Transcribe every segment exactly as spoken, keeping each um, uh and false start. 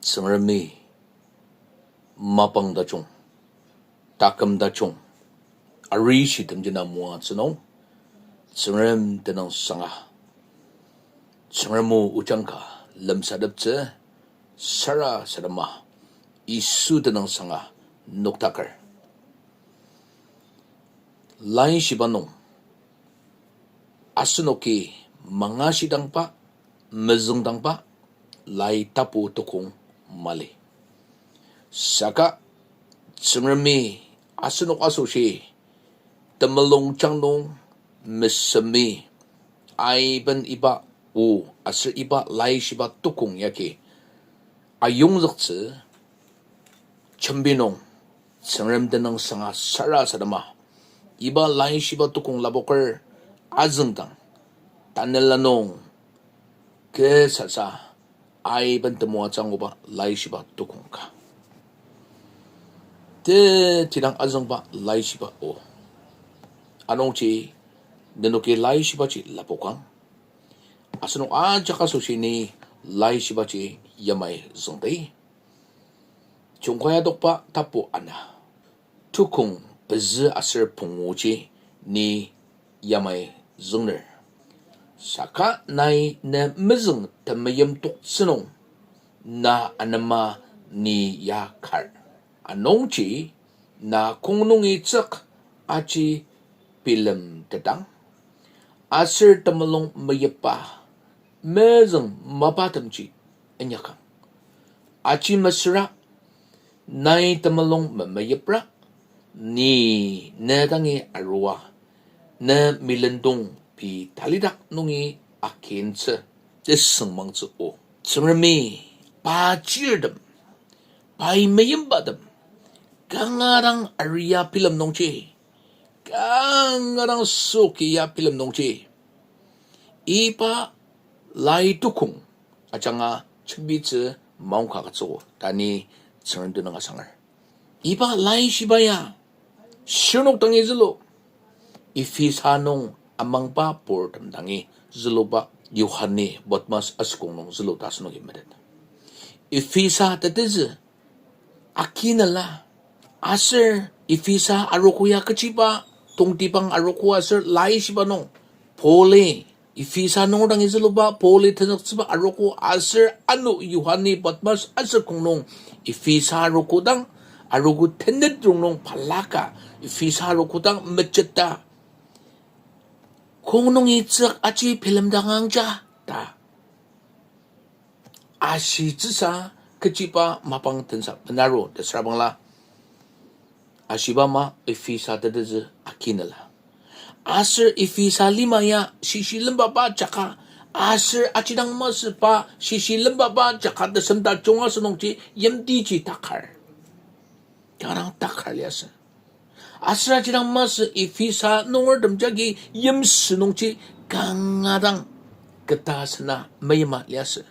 Tsüngremi mapang tajung, taküm tajung, arishi temjena moatsü nung, Tsüngrem tenüng sanga, Tsüngrem o ojang ka lemsateptsü sarasadema, Yisu tenüng sanga noktaker. Laishiba nung, asenoki mangashidangba, mezüngdangba, lai tapu tukong mali. Saka Tsüngremi asenok asoshi temulung jang nung mesemi aiben iba o aser iba laishiba tukong yagi ayongzüktsü jembi nung Tsüngrem tenüng sanga sarasadema, iba laishiba tukong lapoker azüngdang, tanela nung kesasa aiben temoatsü anguba laishiba tukong ka. Tetidang azüngba laishiba o. Anungji nenoki laishibaji lapokang. Asenok ajak asoshi ni laishibaji yamai züngdi. Jungkaya tokba tapu ana, tukong pezü aser punguji ni yamai züngner. Saka nai ne mezüng temeim toktsü nung, na anema ni ya kar. Anungji na kong nungi tsük aji bilemtetang, aser temulung meyipa mezüng mapatemji inyakang. Aji mesüra, nai temulung memeyipra, ni ne dangi arua, ne milendong pei talidak nungi akintsü, tesüngmangtsü o. Tsüngremi pa chirtem, pai meyimbatem, kanga dang aria bilem nungji, kanga dang soki ya bilem nungji, iba lai tukong ajanga jembitsü maongka agütsüogo ta ni Tsüngrem tenüng asanger. Iba laishiba ya shirnok dangi zülu, Ephesa nung amangba purtem dangi züluba Yohane Patmos asükong nung zülu ta asenoki metet. Ephesa tetezü akinela, aser Ephesa arogo ya kechiba tongtibang arogo aser laishiba nung, Pauli Ephesa nunger dangi züluba Pauli tenzüktsüba arogo aser ano Yohane Patmos asükong nung Ephesa arogo dang, arogo tenet rongnung balaka Ephesa arogo dang mejeta, kong nungi tsük aji bilemdangang ja ta ashitsüsa kechiba mapang tensa benaru tesüra bangla. Ashiba ama Ephesa tetezü akinela. Aser Ephesa lima ya shishi lembaba jaka, aser ajidang masü pa shishi lembaba jaka tesem tajung asü nungji yimtiji takar. Kanga dang takar liasü. Aser ajidang masü Ephesa nungertem jagi yimsü nungji kanga dang keta sena meyima liasü.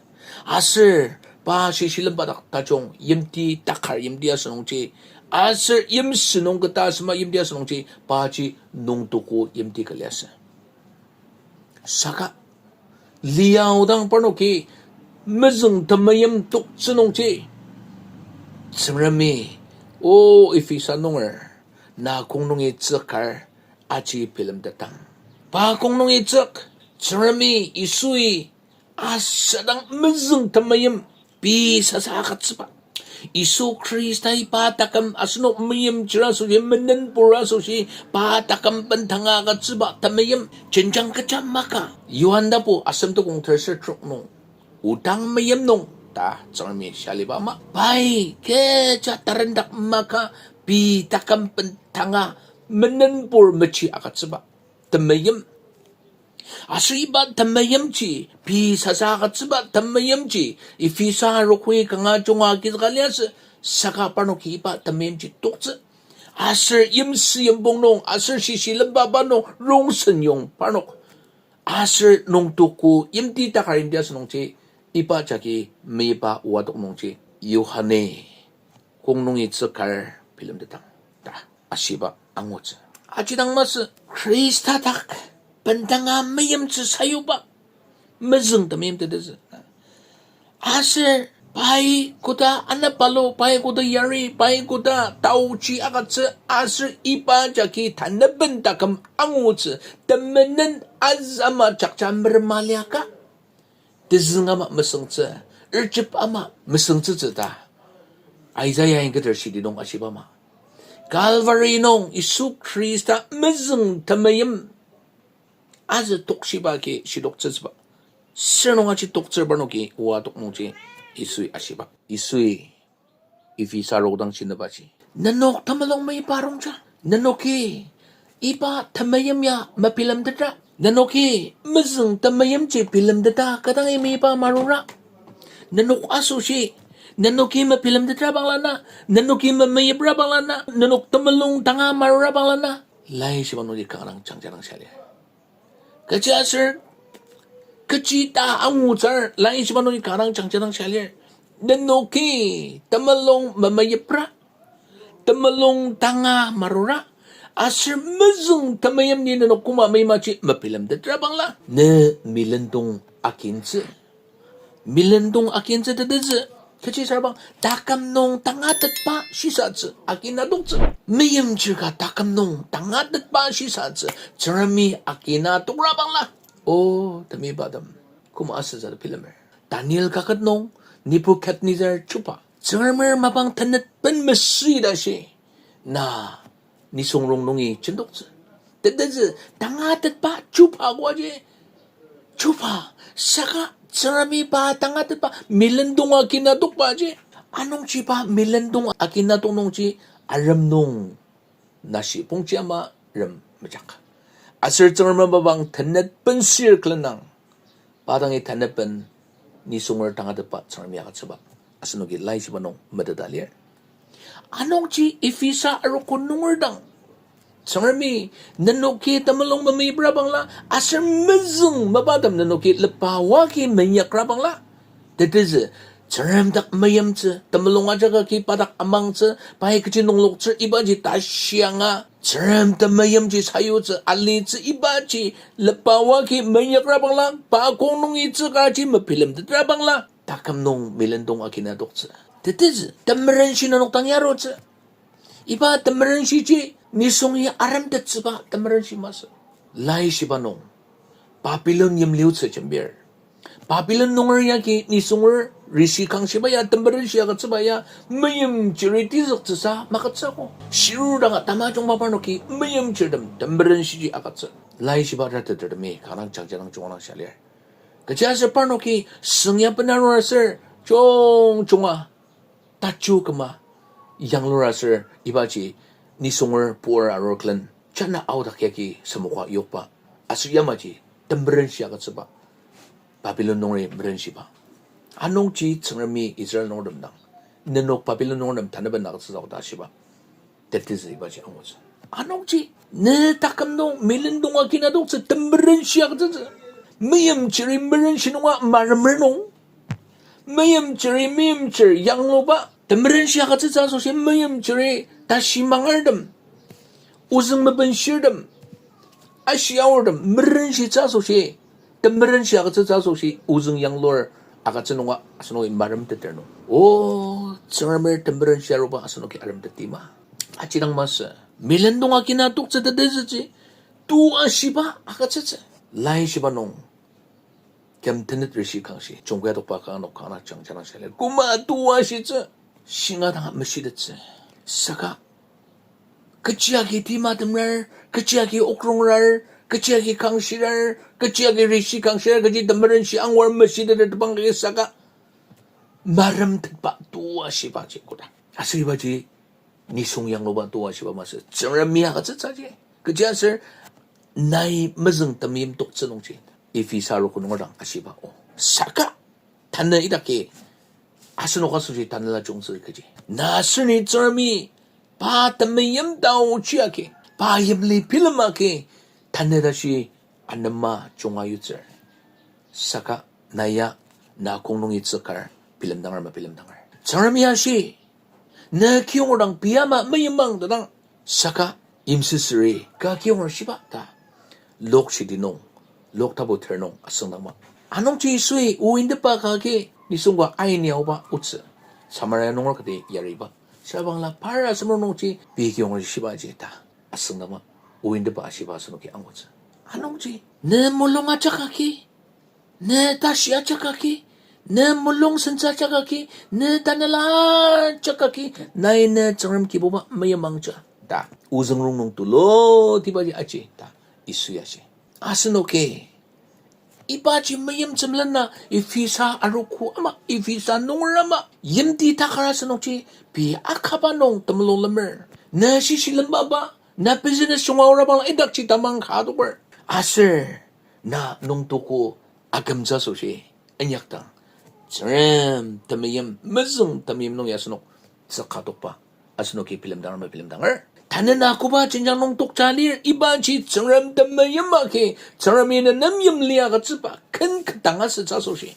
Aser pa shishi lemba dak tajung yimti takar yimti asü nungji, aser yimsü nung keta sema yimti asü nungji, paji nungtoko yimti ka liasü. Saka liaodang parnoki mezüng temeim toktsü nungji, Tsüngremi, O Ephesa nunger, na kong nungi tsükar aji bilemtetang. Pa kong nungi tsük, Tsüngremi Yisui asadang mezüng temeim pei sasa agütsüba. Yisu Khrista iba taküm asenok meimchir asoshi, menenpur asoshi, pa taküm bendanga agütsüba temeim jenjang kecha maka. Yohan tapu asem tukong terser trok nung, odang meim nung ta Tsüngremi shia liba ama, pai kecha tarendak maka pei taküm bendanga menenpur mechi agütsüba temeim. Aser iba temeimji, pei sasa agütsüba temeimji, Ephesa arogoi kanga junga agizüka liasü, saka parnoki iba temeimji toktsü. Aser yimsü yimpong nung, aser shishi lembaba nung, rongsen yong parnok, aser nungtoko yimti takar yimti asü nungji, iba jagi meiba oa tok nungji, Yohane kong nungi tsükar bilemtetang ta ashiba angutsü. Ajidang masü Khrista dak bendanga meimtsü sayuba mezüng temeim tetezü. Aser Pai koda anapalu, pai koda yari, pai koda taochi agütsü, aser iba jagi tanaben taküm angutsü, temenen azü ama jakja merema liaka. Tezüng ama mesüngtsü, erjep ama mesüngtsütsü ta Isaiah ingketer shidi nung ashiba ama. Calvary nung Yisu Khrista mezüng temeim azü tokshiba agi shidoktsütsüba. Sür nung aji toktsür parnoki oa tok nungji Yisui ashiba. Yisui Ephesa rokdang shinübaji, nenok temulung meiba rongja. Nenoki iba temeim ya mebilemtetra. Nenoki mezüng temeimji bilemteta kü dangi meiba marura. Nenok asoshi, nenoki mebilemtetra bangla na, nenoki memeipra bangla na, nenok temulung tanga marura bangla na, laishiba nungji kanga dang jangja dang shia lir. Kechiaser, kechi ta angutsür, laishiba nungji kanga dang jangja dang shia lir. Nenoki temulung memeipra, temulung tanga marura, aser mezüng temeimji nenok koma meimaji mebilemtetra bangla, ne milendong akintsü. Milendong akintsü tetezü, kechi sür bang, taküm nung tangatetba shisatsü, akin adoktsü. Meimchir ka taküm nung tangatetba shisatsü, Tsüngremi akin adokra bangla, o, temeibatem, koma asütsü bilemer. Daniel kaket nung, Nebuchadnezzar chuba, Tsüngremer mapang tenetben mesü tashi, na nisung rongnungi jendoktsü. Tetezü, tangatetba chuba koaji, chuba, saka Tsüngremi pa tangatetba milendong akin adokbaji, anungji pa milendong akin adok nungji arem nung nashi pongji ama rem mejak. Aser Tsüngremer mapang tenetben sür külenang, pa dangi tenetben nisunger tangatetba Tsüngremi agütsüba asenoki laishiba nung meteta lir. Anungji Ephesa arogo nunger dang, Tsüngremi nenoki temulung memeipra bangla, aser mezüng mapatem nenoki lepa oa agi meinyakra bangla, tetezü, Tsüngrem dak meimtsü, temulung ajak agi pa dak amangtsü, pai kechi nungloktsü ibaji tashianga, Tsüngrem temeimji sayutsü, alitsü ibaji lepa oa agi meinyakra bangla, pa kong nungi tsükaji mebilemtetra bangla, taküm nung milendong akin adoktsü. Tetezü, temerenshi nenok dang yarutsü. Iba temerenshiji nisungi aremtettsüba temerenshi masü. Laishiba nung, Babilon yimliutsü jembir, Babilon nunger yagi nisunger rishi kangshiba ya temerenshi agütsüba ya meimchiri tizüktsüsa magütsüogo. Shirur danga tamajungba parnoki meimchirtem temerenshiji agütsü. Laishiba ratetertemi kanga dang jangja dang junga dang shia lir. Kechiaser parnoki süngya bena arur aser jungjunga tajung küma yanglur aser ibaji nisunger puar arur külen jana aodak yagi semoka yokba aser yamaji temerenshi agütsüba, Babilon nungeri merenshiba. Anungji Tsüngremi Israel nungertem dang, nenok Babilon nungertem taneben agütsütsü ta shiba. Tetezü ibaji angutsü. Anungji, ne taküm nung milendong akin adoktsü temerenshi agütsütsü. Meimchiri merenshi nunga maremer nung, meimchiri meimchir yangluba temerenshi agütsütsü asoshi meimchiri tashi mangertem, ozüng mebenshirtem, ashi aortem merenshitsü asoshi, temerenshi agütsütsü asoshi ozüng yanglur agütsü nunga asenoki maremteter nung, o, Tsüngremer temerenshi aruba asenoki aremtetdi ma? Aji dang masü. Milendong akin adoktsü tetezüji, tua shiba agütsütsü. Laishiba nung, küm tenet rishi kangshi jungkuyadokba kanga nung kanga dang jangja dang shia lir. Koma tua shitsü, shinga danga meshitettsü. Saka kechi agi timatemrar, kechi agi okrongrar, kechi agi kangshirar, kechi agi rishi kangshirar, kechi temerenshi angur meshiteter tebang agi saka maremtetba tua shibaji koda. Aser ibaji nisung yangluba tua shiba masü, Tsüngremi agütsütsüji. Kechiaser nai mezüng temeim toktsü nungji, Ephesa arogo nunger dang ashiba o. Saka tanü idaki asenok asoshi tanela jungtsü kechi, na aser ni Tsüngremi pa temeim taochi agi, pa yimli bilem agi, tanü tashi anema junga yutsür. Saka na ya, na kong nungi tsükar, bilemdanger ma bilemdanger, Tsüngremi ashi, na kiyonger dang pei ama meimang ta dang. Saka yimsüsüri ka kiyonger shiba ta Luk shidi nung, Luk tapu ter nung asüngdangma. Anungji Yisui o indeba ka agi Nisung ka aini aoba otsü. Samaria nunger kati yariba. Süra bangla par asemro nungji pei kiyonger shibaji ta asüngdangma, ointepa ashiba asenoki angutsü. Anungji, ne mulung ajak agi, ne tashi ajak agi, ne mulung sentsü ajak agi, ne tanela ajak agi, nai ne Tsüngrem Kibuba meyimangja ta ozüng rongnung tulutibaji aji ta Yisu ya shi. Asenoki ibaji meimtsü melena Ephesa arogo ama, Ephesa nunger ama, yimti takar asenokji pei akaba nung temulung lemer. Na shishi lembaba, na business junga aorabangla idakji tamang ka adoker. Aser na nungtoko akümtsü asoshi inyakdang, Tsüngrem temeim, mezüng temeim nung ya asenok tsüka tokba asenoki bilemdanger, ma bilemdanger. Tanü na koba jenjang nung tokja lir, ibaji Tsüngrem temeim agi, Tsüngremi ne nem yimli agütsüba ken ketdang asütsü asoshi,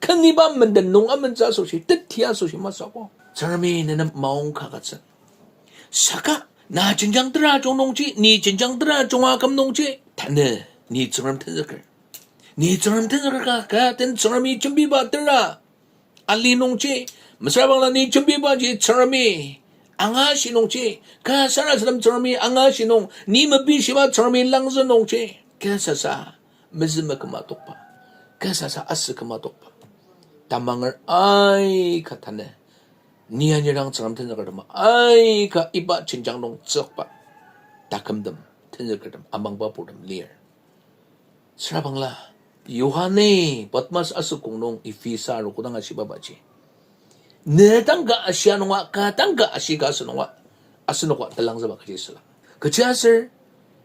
ken iba menden nung amentsü asoshi, teti asoshi masü ko. Tsüngremi ne nem maong ka agütsü. Saka na jenjang tera jung nungji, ni jenjang tera junga aküm nungji, tanü ni Tsüngrem tenzüker. Ni Tsüngrem tenzüker ka, ka den Tsüngremi jembiba tera ali nungji, mesüra bangla ni jembibaji Tsüngremi angashi nungji, ka sarasadem Tsüngremi angashi nung, ni mepishiba Tsüngremi langzü nungji, kü sasa mezü meküma tokba, kü sasa asü küma tokba tamanger aika tanü, ni anirang Tsüngrem tenzükertem aika iba jenjang nung tsükba takümtem, tenzükertem, amangba purtem lir. Süra bangla, Yohane Patmos asükong nung Ephesa arogo dang ashibabaji, ne dang ka ashia nunga, ka dang ka ashika asü nunga, asenoka telangzüba kechi süla. Kechiaser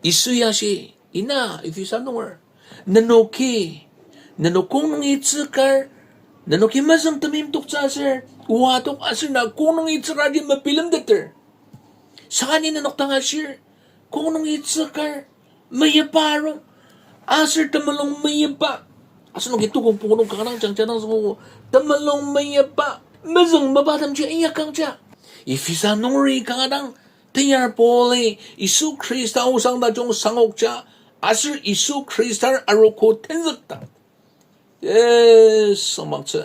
Yisu ya shi, ina Ephesa nunger, nenoki, nenok kong nungi tsükar, nenoki mezüng temeim toktsü aser, oa tok aser na kong nungi tsükarji mebilemteter. Saka ni nenok dang ashir, kong nungi tsükar, meyipa arung, aser temulung meyipa. Asenoki tukong pungu nung kanga dang jangja dang züngogo, temulung meyipa, mezüng mapatemji inyakangja. Ephesa nungeri kanga dang, teyar Pauli Yisu Khrista osang tajung sangokja, aser Yisu Khristar arogo tenzükdang, eh, sangmangtsü,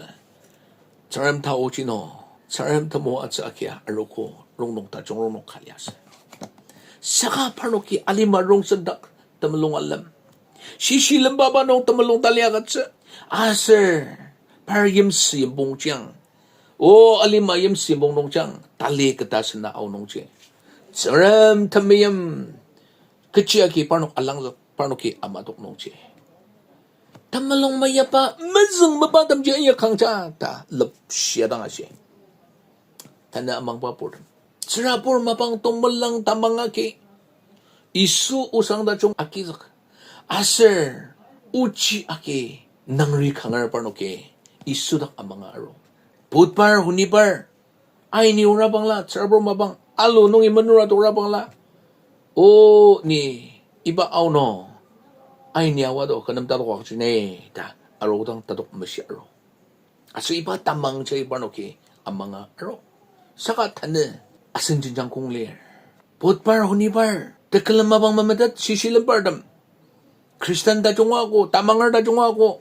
Tsüngrem ta oji nung, Tsüngrem temoatsü agia arogo rongnung tajung rongnung ka liasü. Saka parnoki alima rongsen dak temulung alem, shishi lembaba nung temulung tali agütsü, aser par yimsü yimbongjiang, o alima yimsü yimbong nungjang tali keta sena ao nungji, Tsüngrem temeim kechi agi parnok alangzük, parnoki amadok nungji, temulung meyipa, mezüng mapatemji inyakangja ta lepshia dang ashi. Tanü amangba purtem, tsürabur mapang tongmelang tamang agi, Yisu osang tajung agizük, aser ochi agi nangri kanger parnoki Yisu dak amanga aru. Budbar, honibar, aini orabangla, tsürabur mapang alu nungi menura torabangla, o ni iba aono, aini awa to kü nem tatok akjine ta arudang tatok meshi aru. Aser iba tamang jagi parnoki amanga aru. Saka tanü asen jenjang kong lir. Budbar, honibar, tekülem mapang memetet shishi lembartem, Khristan tajung ako, tamanger tajung ako,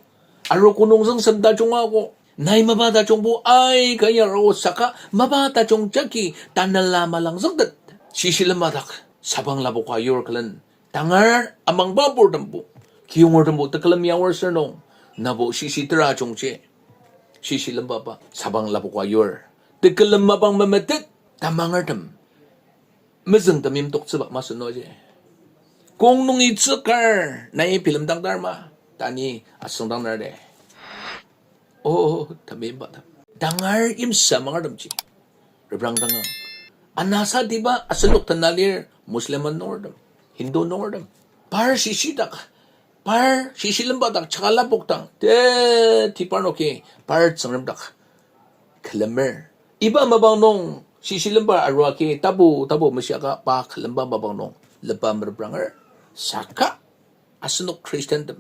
arogo nung züngsem tajung ako, nai mapa tajungbo aika ya aru, saka mapa tajung jagi tanela malangzüktet. Shishi lema dak sabang lapoka yur külen, tangar amangba purtembo, kiyongertembo tekülem yaor sür nung, nabo shishi tera jungji, shishi lembaba sabang lapoka yur, tekülem mapang memetet, tamangertem mezüng temeim toktsüba masü noji. Kong nungi tsükar, nai bilemdang dar ma, ta ni asüngdang nar de. O, temeimba ta, tangar yimsü amangertemji reprang dangang. Anasatiba asenok tena lir Muslim nungertem, Hindu nungertem, par shishi dak, par shishi lemba dak chaka lapokdang, te, ti parnoki par Tsüngrem dak külemer. Iba mapang nung shishi lemba arua agi tapu tapu meshiaka pa külemba mapang nung lepa merepranger. Saka asenok Khristantem,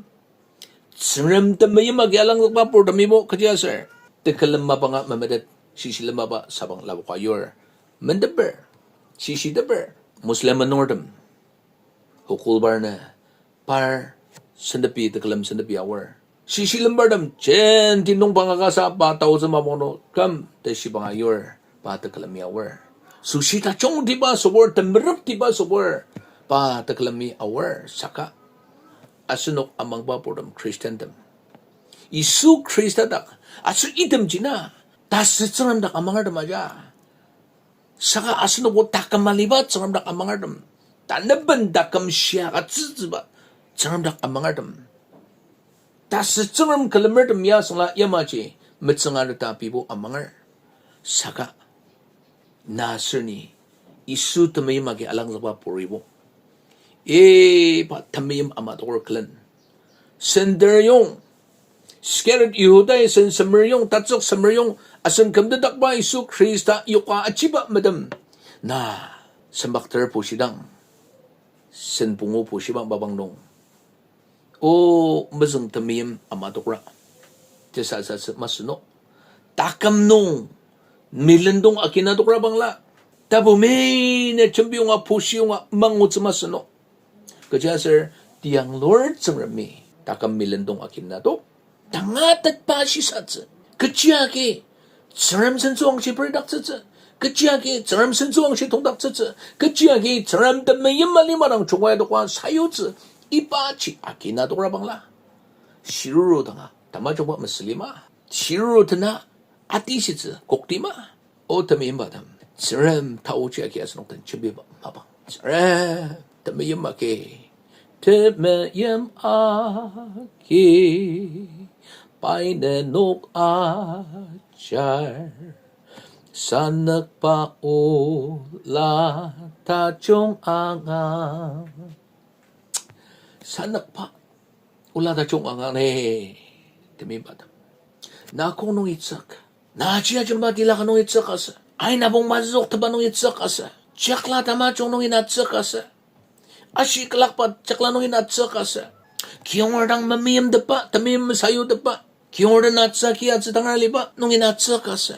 Tsüngrem temeim agi alangzükba purtemibo kechiaser, tekülem mapanga memetet, shishi lembaba sabang lapoka yur mendeper, shishiteper, Muslim nungertem, Hukulbar nü par sentepi, tekülem sentepi aor, Shishi lembartem jenti nung pangakasa pa taotsü mapang nung küm teshibang ayur, pa tekülemi aor. Süshi tajungtiba sübur, temerüktiba sübur, pa tekülemi aor. Saka asenok amangba purtem Khristantem, Yisu Khrista dak aser itemji na tasü Tsüngrem dak amangertem aja. Saka asenokbo taküm aliba Tsüngrem dak amangertem, taneben taküm shia agütsütsüba Tsüngrem dak amangertem, tasü Tsüngrem külemertem ya süngla yamaji metsüngareta bibo amanger. Saka na aser ni Yisu temeim agi alangzükba puribo, iba temeim ama toker külen, sender yong, Iskariot Yihudai sen semer yong, tatsük semer yong, asen kümtetdakba Yisu Khrista yoka achiba metem, na sempakter pushidang, sen pungu pushiba mapang nung, o, mezüng temeim ama tokra tesasatsü masü no. Taküm nung milendong akina tokra bangla, tabu mine jembiyonga pushiyonga mangutsü masü no. Kechiaser tiang lur Tsüngremi taküm milendong akina tok, tangatetba shisatsü. Kechi agi Tsüngrem sentsüwangshi peredaktsütsü. Kechi agi Tsüngrem sentsüwangshi tongdaktsütsü. Kechi agi Tsüngrem temeim alima dang jungkai adoka sayutsü. Ibaji akina tokra bangla, shiruru danga tamajungba mesüli ma? Shiruru tena atishitsü kokti ma? O temeimbatem, Tsüngrem taoji agi asenok den jembiba mapang, Tsüngrem temeim agi, temeim agi, pai nenok ajar, sanükba ola tajung angang. Sanükba ola tajung angang ne, temeimbatem. Na kong nungi tsük. Na chia jemba tila ka nungi tsük asü. Aina pong mazüzok teba nungi tsük asü. Chakla tamajung nungi na tsük asü. Ashi külakba chakla nungi na tsük asü. Kiyonger dang memeimtepba, temeim mesayutepba, kiyonger den atsü agi atsü tangar aliba nungi na tsük asü.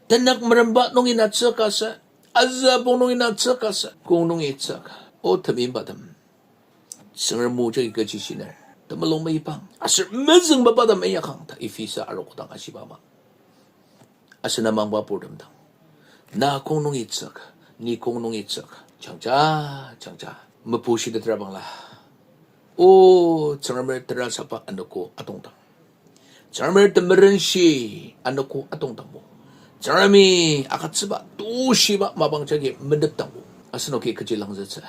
Tenük meremba nungi na tsük asü. Azü pong nungi na tsük asü. Kong nungi tsük. O temeimbatem, Tsüngrem o jagi kechi shiner, temulung meibang aser mezüngba pa ta meyakang ta Ephesa arogo dang ashiba ama. Aser na mangba purtem dang, na kong nungi tsük, ni kong nungi tsük, jangja, jangja mepushitetra bangla, o, Tsüngremer terasaba anogo atongdang, Tsüngremer temerenshi anogo atongdangbo, Tsüngremi agütsüba tushiba mapang jagi menepdangbo, asenoki kechi langzütsü?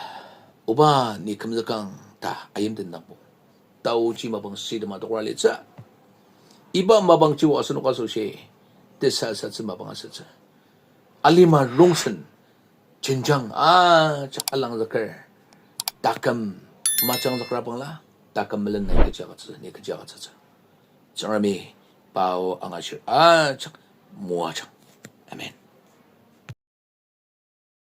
Oba, ni kümzükang ta ayimtendangbo, taoji mapang sitema tokra litsü. Iba mapangjibo asenok asoshi tesasatsü mapang asütsü. Alima rongsen jenjang ajak alangzüker, taküm majangzükra bangla, taküm melen nai kechi agütsütsü, ni kechi agütsütsü? Tsüngremi pa o angashir ajak moajang. Amen.